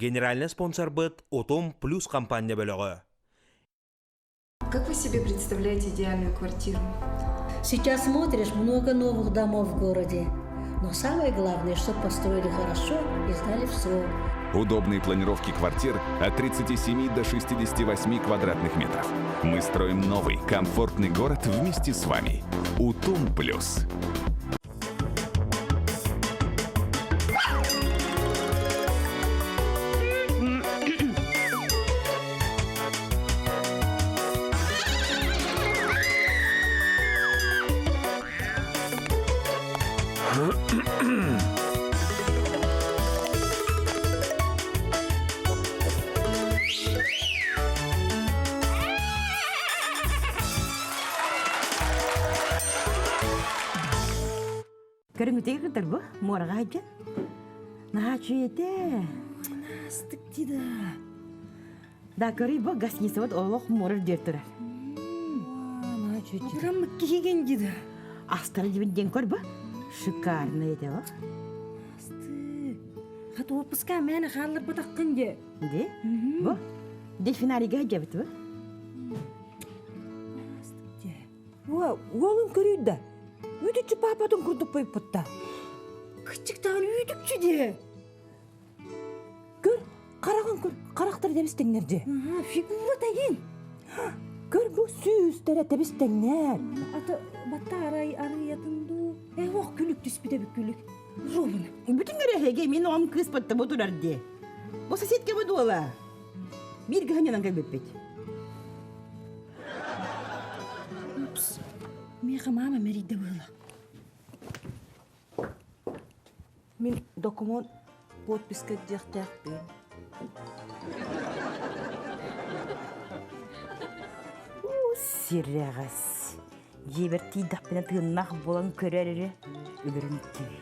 Генеральнай спонсорбыт Утум Плюс компания бөлөҕө. Как вы себе представляете идеальную квартиру? Сейчас смотришь, много новых домов в городе. Но самое главное, чтобы построили хорошо и сдали в срок. Удобные планировки квартир от 37 до 68 квадратных метров. Мы строим новый, комфортный город вместе с вами. Утум Плюс. Көрүҥүтүгэр кытар бу муораҕа сылдьан. Наһаа үчүгэй этэ. Астык дии да. Да көрүй бу гостиницабыт олох муора үрдүгэр турар. Наһаа үчүгэй. Абыраммыт киһигин дии да. Астара дибин диэн көр бу. Шикарный этэ бу. Астык. Хат отпуска мээнэ хаалларбатаххын дии. Ди? Бу дельфинарига сылдьабыт бу. Уа, уолун көрүй да. Үтүччү паапатын курдук бойпутта. Кыччыктаан үтүкчү дии. Көр, хараҕын көр, харахтар тэбис тэҥнэр дии. Фигура тайын. Көр бу сүүстэрэ тэбис тэҥнэр. Аты батта арай арыйатын дуу. Э, ох күлүк түспүтэ бүк күлүк. Ровно. Бүтүн эрэһэгэ мин оҕом кыыс батта бу турар дии. Бу соседка бу дуола. Биир гыһанньанан кэлбиппит. Упс, миэхэ мама мэрийдэ быһыылаах. Мин докумуон подписка диэхтээхпин. Сирэҕэс. Дьиэбэр тиийдэхпинэ тыыннаах буолан көрөр эрэ өлөрүм киһи.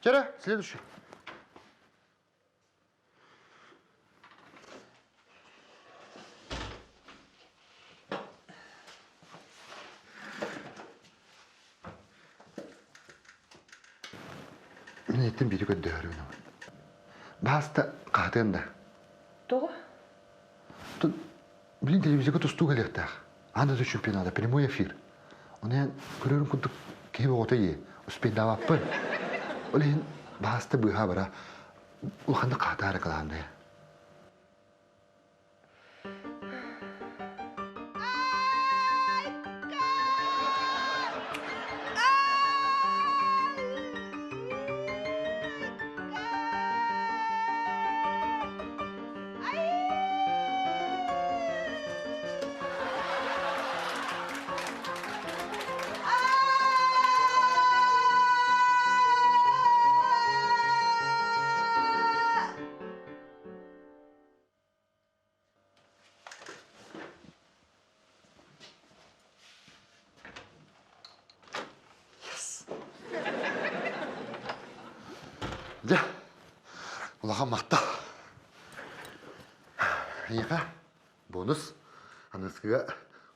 Вчера, следующий. Мин эттим биири көрдөһөрүн. Бааста хаатыан да. Тоҕо? Блин, телевизорга тустуу кэлиэхтээх. Аан дойду чемпионата, прямой эфир. Ону эн көрөрүн курдук киһи оҕото ийэ, успейдаабаппын. Ол иһин бааста быыһаа бара улаханнык хаатаары кылаанная. Дьэ, улахан махтал. Эйиэхэ бонус аныскыга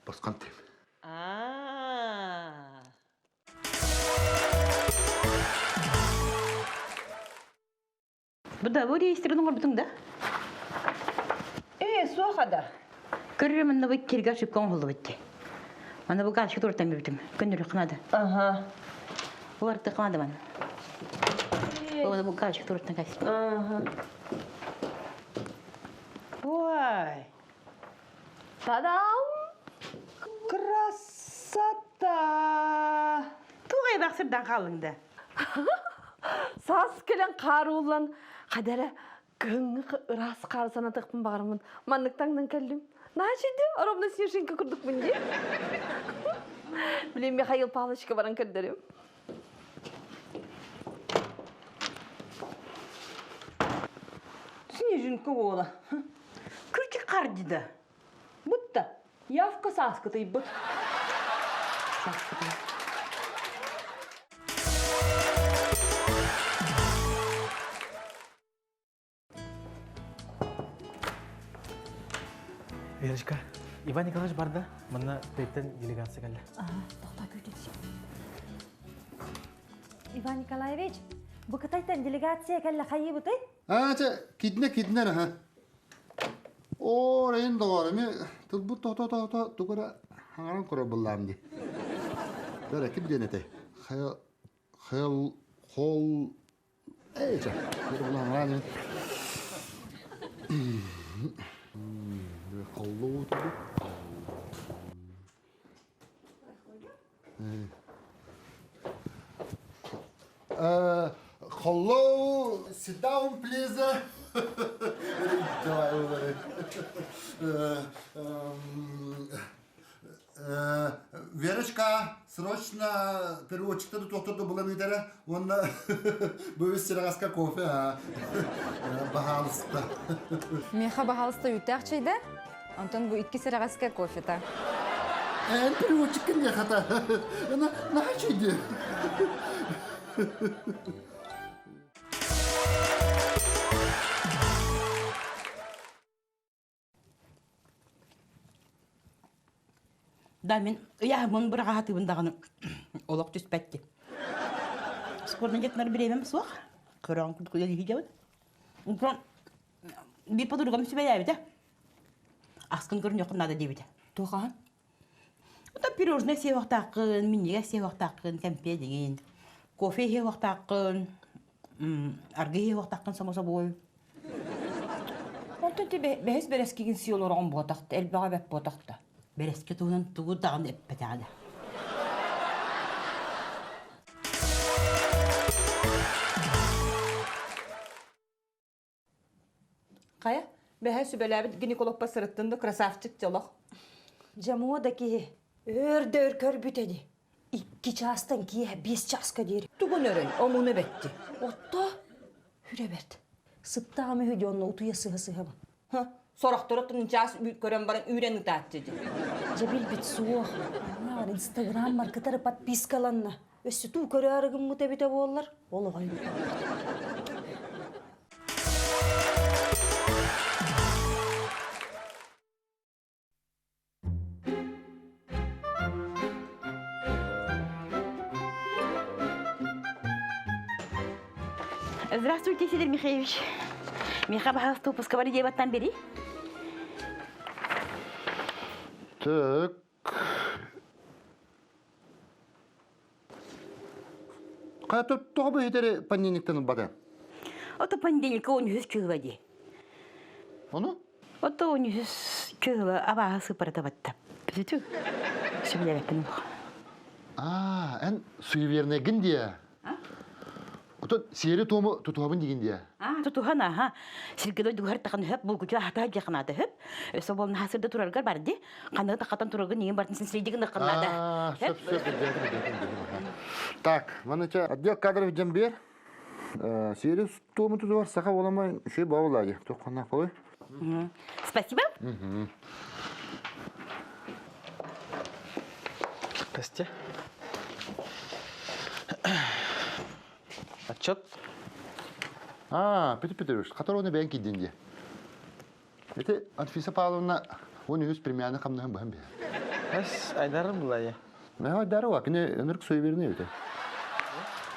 босхон тиим. Аа. Бу да бу реестрин оҥорбутуҥ да? Ээ, суох ада. Көрүрүм манна бу киргэ ошибка оҥоһуллубут дии. Манна бу галочка туртан бүбүтүм. Көннөрү ханада. Ага. Уларты ханада ман. Ол бу галочка туртан кайсы. Ага. Ой. Та-дам! Красота! Туох айбах сырдан хааллыҥ да? Саас кэлэн хаар ууллан, хадара кыһыҥҥы ыраас хаары санатыахпын баҕараммын маннык таҥнан кэллим. Наһаа үчүгэй, ровно снежинка курдукпун дии. Блин, Михаил Павловичка баран көрдөрүм. Снежинка уола. Күрдьүк хардьыда. Бутта, явка сааскытыйбыт. Верочка. Иван Николаевич барда, манна Тыйтан делегация кэллэ. Тоқта күүтүт. Иван Николаевич, бу Кытайтан делегация кэллэ хайыбытай? А, чэ, китинэ китинэ эрэ, Оо, эйин доҕоор, эми тылбыт тото-тото тугу эрэ хаҥаран көрөр быллаам дии. Бэрэ, ким диэн этэй? Хэл, хэл, хол, эй, чэ, булаҥараан Холлуу Hello, sit down, please. Давай, Верочка, срочно переводчиктары туохтар булан ыытара уонна бу сыраҕаска кофе а баһаалыста. Миэхэ баһаалыста үүттээх чэйдэ, онтон бу икки сыраҕаска кофета. Эн переводчиккин диэхата. Наһаа чэйди. Да мин ыйааһыммын быраҕаһатыыбын даҕаны олох түспэт Спорно дьетнар бириэмэм суох. Көрөҕүн курдук үлэлиһиджабын. Онтон биир подругам сүбэлээбитэ. Аскын көрүнүөххүн наада диэбитэ. Туохаһын? Ота пирожное сиэхтааххын, минньигэс сиэхтааххын, кэмпиэ дигин, кофе сиэхтааххын, аргы сиэхтааххын само собой. Онтон ти бэһис бэрэскигин сии олороҕун буотахта, элбэҕэ бэт буотахта. Бэрэски туһунан тугу даҕаны эппэтэҕэ. Хайа, бэһэ сүбэлээбит гинекологпа сырыттын да красавчик дьолох. Дьэ да киһи өр да өр көрбүт ини. Икки чаастан киэһэ биэс чааска диэри. Тугун өрөй, омуну бэтти. Отто үрэ бэрт. Сыттаҕым үһү дьонно утуйа сыһа-сыһабын. Сорохторо чаас көрөн баран үүрэн ытааччы дьэ. Дьэ билбит суох. Инстаграм маркетары подпискаланна. Өссө туу көрөөрү гыммыт эбитэ буоллар, ол оҕой Здравствуйте, Сидор Михайлович. Миха пожалуйста, выпусковали деваттан бери. Так. Хайа тоҕо бэһитэри понедельниктан ылбата? Ото понедельникка он үһүс чыһыла дии. Ону? Ото он үһүс чыһыла абааһы сыпарата батта. Бүтү. Сөбүлээбэппин олох. Аа, эн суевернайгын диэ. Отон сиэри-туому тутуһабын дигин диэ. Тутуһан аха. Сиргэ дойдугар тахан хөп булгучу ахата дьаханаата хөп. Өсө болна хасырда тураргар барды. Ханныгы тахатан тураргын иин бартын син наханнаата. Сөп сөп Так, манача отдел кадров жамбер. Сиэри туому тутуар саха боламай шүй баулади. Тоххана полы. Спасибо. Здрасте. Отчет. А, Петр Петрович, который он бэйэн кидин дии. Ити Анфиса Павловна он үһүс премияны хамнаһын быһан биһэр. Эс, айдарым булайы. Мэ айдары ва, кини өнүрк суеверный эбите.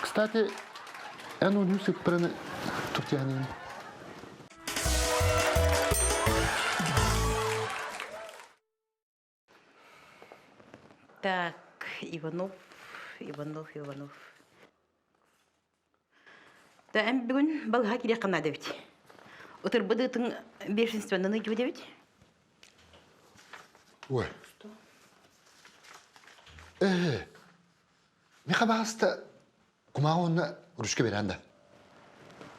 Кстати, эн он үс ыппыраны туктианын. Так, Иванов, Иванов, Иванов. Да эн бүгүн балыһа кириэххэ наада эбит. Ытырбыдыытын бешенствоны ыйдыбыт эбит. Ой. Э, миха бааста кумааҕы уонна ручка берэн да.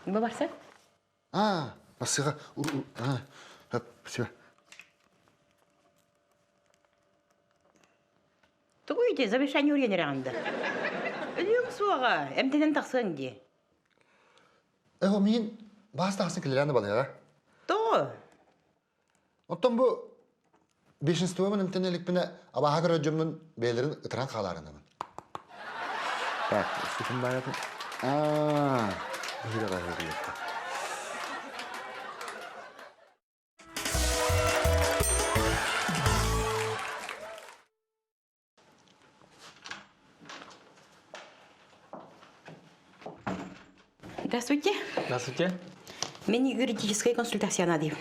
Бу барса? А, басыга, а, все. Тугу ити замешание үргэнэрэҕин да? Өлүөҥ суоҕа, эмтэнэн тахсыаҥ дии. Эһо миин баас тахсын килэрэн балыга. Тоҕо? Оттон бу бешенствобун эмтэнэ иликпинэ абааһы көрөр дьоммун бэйэлэрин ытыран хаалаарынабын. Так, сүтүн баайатын. Аа, быһыыра Здравствуйте. Здравствуйте. Мен юридическая консультация надо.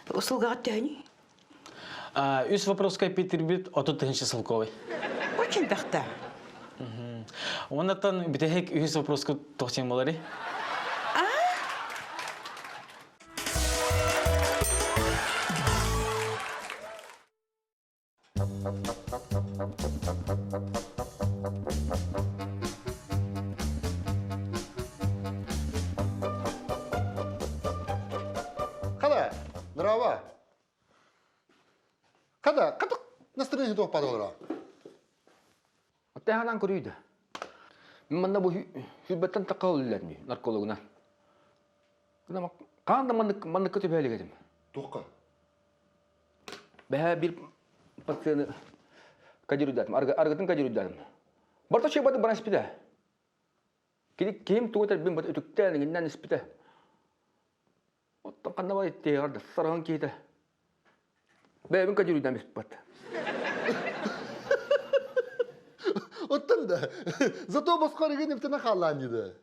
Услугаҕа төһөнүй? Үс вопроска эппиттирбит 30 тыһыынча солковый. Очень бахта. Оннаттан бүтэһик үһүс вопроска тохтен болары. Қада, нұрава. Қада, қадық настроение туох падалара. Оттаһанан көрүйдө. Мин манна бу сүрбэттэн таққа үллэрми наркологунан. Хаан да маннык манныкка түбэһэлик этим. Туохха? Бэһээ биир пациены кадируйдаатым, аргытын кадируйдаатым. Барта чыйбаты баран испитэ. Кини ким тугу этэрбин бат үтүктээн иҥиннэн испитэ. Оттон ханна бар иттиэҕэр да сараһын киһитэ. Бэйэбин кадируйдаан испиппат. Оттон да, зато босхо арыгын эптена хааллаан диде.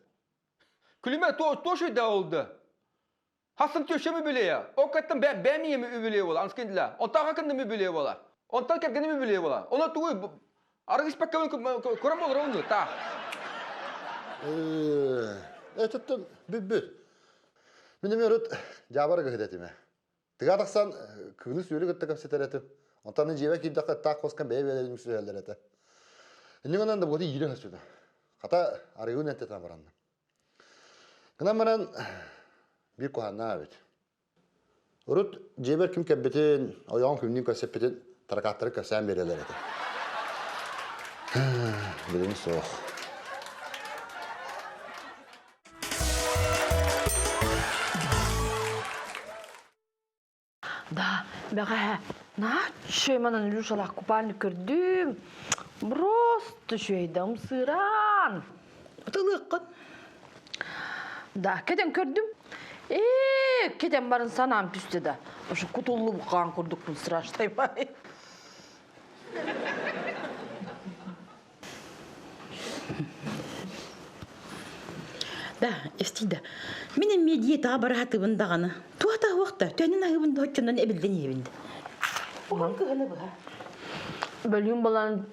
Күлүмэ то шөйдә олды. Хасым төшөмү билиэ. Оккаттан бэм ийэми үбүлүө буола, анскин дила. Онтон хакынным үбүлүө буола. Онтон кэргэним үбүлүө буола. Ону тугу арыгы испэккэ көрөн болор ону та. Этеттен бүббүт. Мин эми өрүт жаабар кыһыт этиме. Тыга тахсан кыыны сүүрү кытта кэпсэтэр этим. Онтон дьиэбэ киирдэххэ таах хоскан бэйэ бэйэлэрин үксүһэллэр этэ. Иннин онон да буоти иирэ хөсүдэ. Хата арыгын этте баранна. Гынан баран биир куһааннаах эбит. Урут дьиэбэр ким кэлбитин, ойоҕум күннүүн көрсөппүтүн таракааттары кэпсээн биэрэллэр этэ. Билигин суох. Да, бэҕэһээ наһаа үчүгэй манан Илюшалаах купальник көрдүм. Просто үчүгэйдэ ымсыыран. Тылыаххын. Да, кэтэн көрдүм. Ээ, кэтэн барын санаам түстэ да. Ошо кутуллубуккаан курдукпун страшный. Да, эстийда. Мин эмиэ диетаҕа бара сатыыбын даҕаны. Туох да төнүн аһыыбын да оччонон эбиллэн иһэбин да. Уһун кыһыны быһа. Бөлүүн балан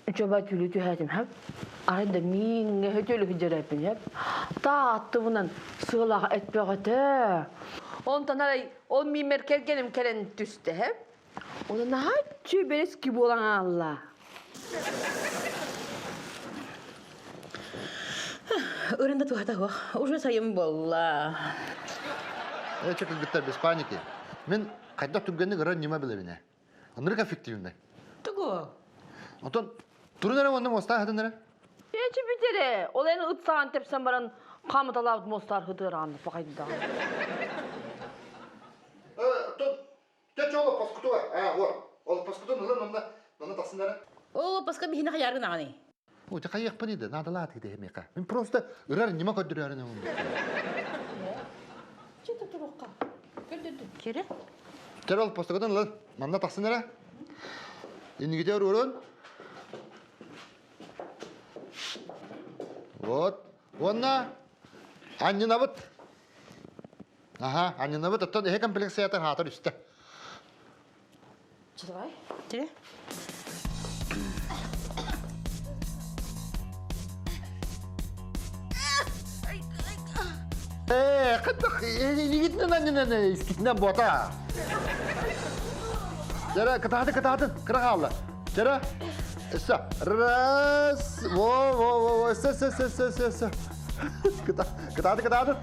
үчөбай түүлү түһээтим хэп. Арай да мииҥҥэ хөтөлү дьэрэппин хэп. Тааттыбынан сыалаах этпэҕэтэ. Онтон арай ол мииммэр кэргэним кэлэн түстэ хэп. Оны наһаа бэрэски буолан аалла. Ырында туһата суох. Уже сайын буолла. Эче кыргыттар без паники. Мин хайдах түргэнник ырар ньыма билэбин ээ. Ынырык эффективный. Тугу? Онтон турун эрэ уонна муостаах хатын эрэ. Эчи бүтере. Ол эн ыт саҕан тэпсэн баран хаамыталаабыт муостаар хытыараанна пахайда. Оттон Чэ, ол паскутуга. Аа, вот. Ол паскутун ылан онно онно тахсын эрэ. Ол паска биһини хайааргын аҕаны. Ой, хайыахпын иде, надалаат ките мека. Мин просто ырар ньыма көрдөрөөрүн өҥүм. Чэ, туруққа. Кире? Чэ, ол паскутун ылан манна тахсын эрэ. Иннигите урун. Вот. Уонна анньынабыт. Аха, анньынабыт оттон эһэ комплекциятын хаатар үстэ. Давай. Тире? Ээ, кытык, илигитинэн анньынан искитинэн буота. Чара, кытаатын, кытаатын, кыра хаалла. Чара, өссө. Раз, во, во, во, во, өссө, өссө, өссө, өссө, өссө. Кытааты, кытааты.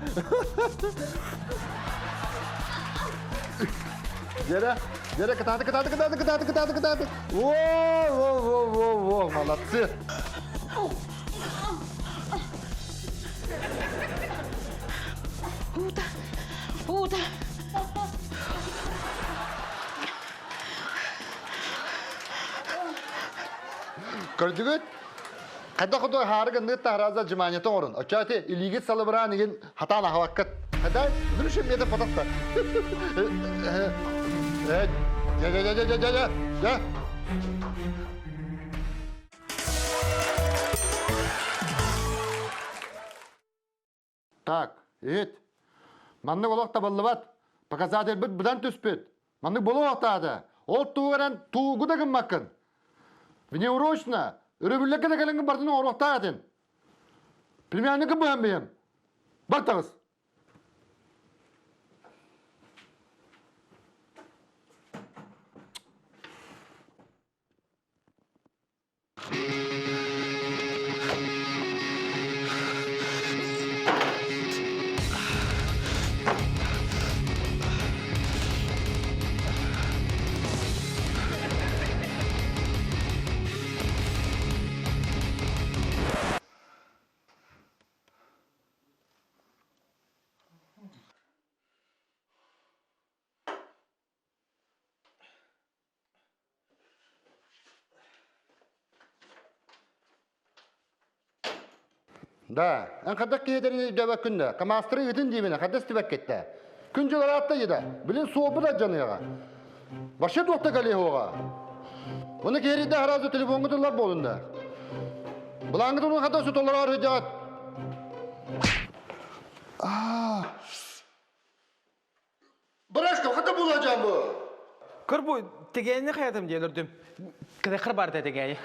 Дьэрэ, дьэрэ, кытааты, кытааты, кытааты, кытааты, кытааты, кытааты. Во, во, во, во, во, молодцы. Уута, уута. Көрдүгүт? Хайдах курдук хаары гынныгыт таһарааза дьымаанньата оҥорун. Оччо ити илиигит салыбыраан игин хатаан аһабаккыт. Хайдай, бүрүшүм миэтэ потохта. Дьэ, дьэ, дьэ, дьэ, дьэ, дьэ, дьэ. Так, иһит. Маннык олох табыллыбат. Показательбыт быдан түспүт. Маннык буолуохтаата. Ол тугу туугу да гыммаккын. Внеурочно, өрөбүллэргэ да кэлэҥҥин бардын оҥоруохтаах этин. Племянникым быһан бэйэм. Бар таҕыс. Да, эн хайдах киһи өйдөөбөккүн да, камаастары ыытын диибинэ, хайда истибэккиттэ. Күн дьыл араатта да, билин суолбут алдьаныаҕа. Вообще туохта кэлиэһуоҕа. Оны киһиридэ аразы телефоҥҥа тыллар буолунна. Былааҥҥытын хата сутолороор сыдьаат. Аа. Барашка, хата булacağım bu. Көр бу тегенни хаятым диэн өрдүм. Кыдахыр бар тегени.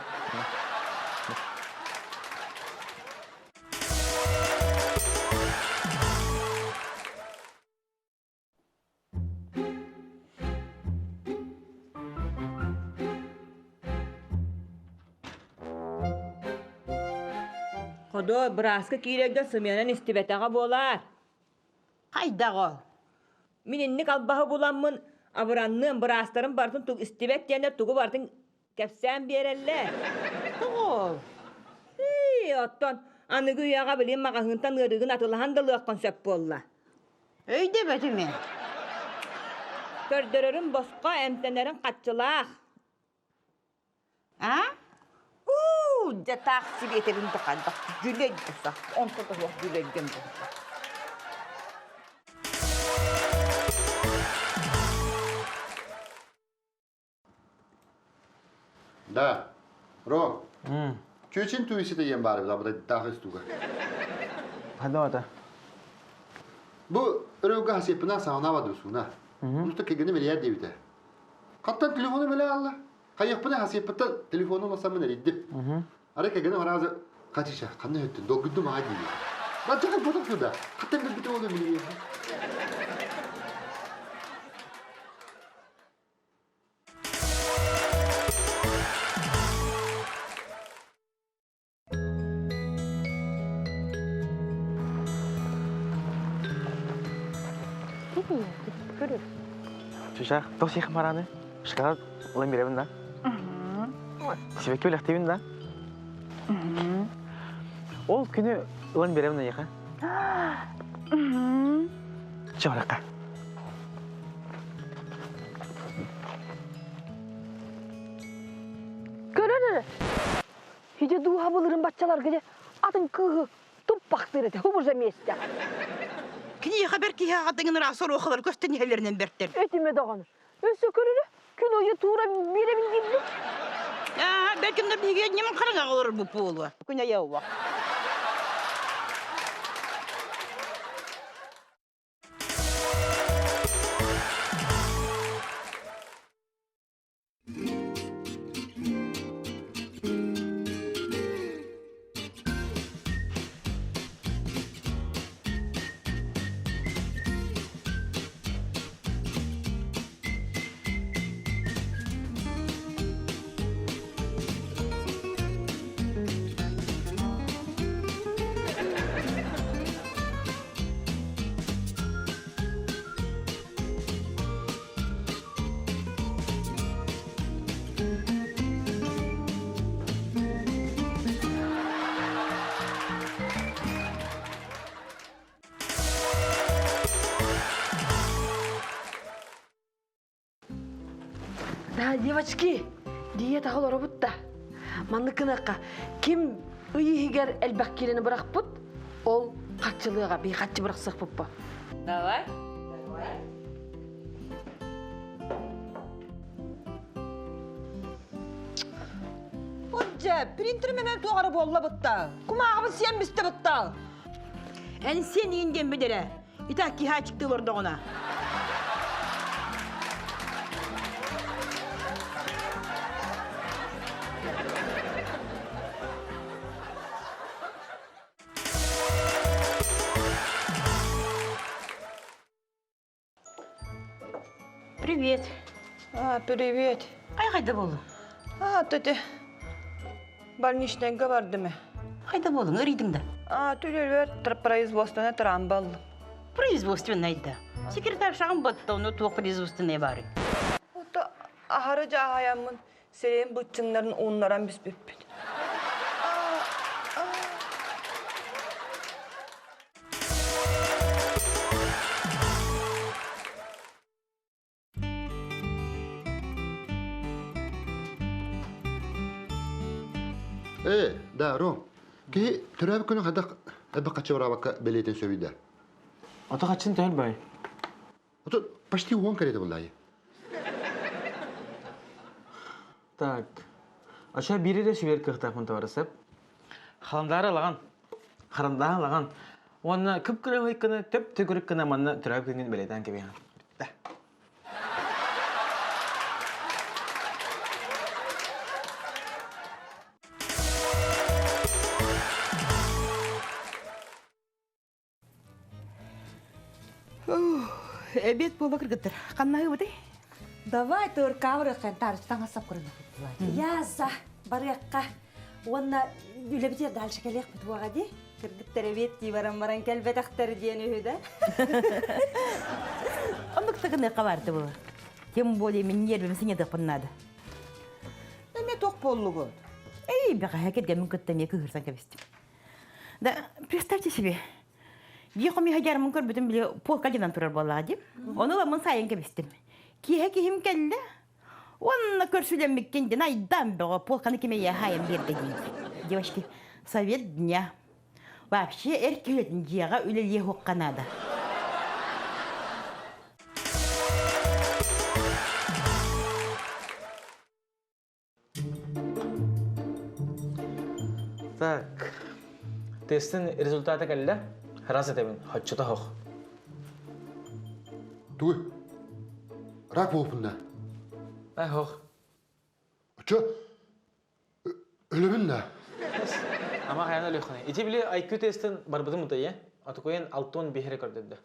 Ходо бырааска киирэргэ сымыйанан истибэтэҕэ буолаар. Хайдах ол? Мин инник албаһы буламмын абыранныам быраастарым барытын тугу истибэт диэннэр тугу барытын кэпсээн биэрэллэр. Тоҕо? Ии, оттон аныгы үйэҕэ билин маҕаһыынтан ыарыыгын атылаһан да ылыаххын сөп буолла. Өйдөбөтүм ээ. Көрдөрөрүм босхо, эмтэнэрим хаччылаах. А? Уу, дьэ таах сибиэтэбин да хайдах дьүлэй да онто да суох дьүлэйгэн буолла. Да. Ро. Чүөчүн туисите диэн баар эбит, таах истуга. Хадавата. Бу өрөөгө хасыппына саҕана дусуна. Уста кегени берер диэбитэ. Хаттан телефону биле алла. Хайыппына хасыппыттан телефону уласаммын эрийдим. Ара кегени харазы качыша ханна өттүн долгуйдум аа диир. Бачака боток сюда. Хаттан билбите олу билири. Чучах, тоқ сиэх мараны? Шоколад ылан биэрэбин да? Сибэкки билэхтиибин да? Ол күнү ылан биэрэбин эйиэхэ. Чоракка. Көрөр эрэ. Ити дууһа былырын баччаларга дьэ атын кыыһы туппахтыыр этэ хубуржа миэстэ. Киниэхэ бэр киһи аҕатыҥын ыраас оруохалар көстөн иһэллэринэн бэртэр. Этимэ даҕаны. Өссө көрөрө күн ойо туура биэрэбин диирбит. Аа, бэрким да биһиги ньымын хараҥаҕа олорбут буолуо. Күн айа уох. Да, девочки, диета олоробут да. Маннык гыныахха, ким ый иһигэр элбэх киилэни бырахпыт, ол хаччылыаҕа, бии хаччы бырахсыахпыппа. Давай. Отже, принтер менен туох эрэ буолла бытта. Кумааҕыбын сиэн бистэ бытта. Эн сен иин диэн бүдэрэ. Итак киһи ачыктыы олордоҕуна. Привет. А, привет. Ай хайда болу? А, тете. Больничныйга бардым. Хайда болуң, ырыйдың да? А, төлөлөр производственный трамбал. Производственный да. Секретаршаң батта, оны туох производственный бары. Ото ахары жаһаяммын, сирен бытчыңнарын ууннаран бүспүппүт. Э, да, Ром. Киһи төрөөбүт күнүн хайдах элбэх хаччы бараабакка бэлиэтин сөбүйдэ. Ото хаччын төһөл бай. Ото почти уон кэриэтэ буллаайы. Так. Аша биир эрэ сүбэр кыахтаахпын табарысып. Халандаары алаган. Харандааһын алаган. Уонна кып-кыра гына төп-төгүрүк гына манна төрөөбүт күнгүн бэлиэтээн кэбиһэн. Бүттэ. Эбиэт буола кыргыттар. Ханнаһыбытай? Давай тыркаабырыахха таарычтан хасап көрөнө Я за барыахха. Уонна үлэбитигэр дальше кэлиэхпит уоҕа дии. Кыргыттар эбиэт дии баран баран кэлбэтэхтэр диэн үһү да. Оннук тыгыныахха баарты була. Тем более мин нервим синедыхпын надо. Эме тох боллугут? Эй, бэҕэһээ кэргэммин кытта эмиэ кыыһырсан кэбистим. Да, представьте себе, дии хомуйа дьарымын көрбүтүм били полка дьанан турар буоллаҕа дии. Ону ыламмын сайын кэбистим. Киэһэ киһим кэллэ. Уонна көрсүлэммиккин диэн айдаан бөҕө полканы ким эйиэхэ айан биэрдэ дии. Девочки, совет дня. Вообще эр киһи дьиэҕэ үлэлиэ суохха наада. Так, тестин результата кэллэ. Раз этэбин, хоччото хох. Тугуй? Рак буолпун да? Ай хох. Очо, өлөбүн да? Ама хайана өлөххүнэ. Ити били IQ тестин барбытым утайы. Атыкуен алтон биһире көрдөрдө.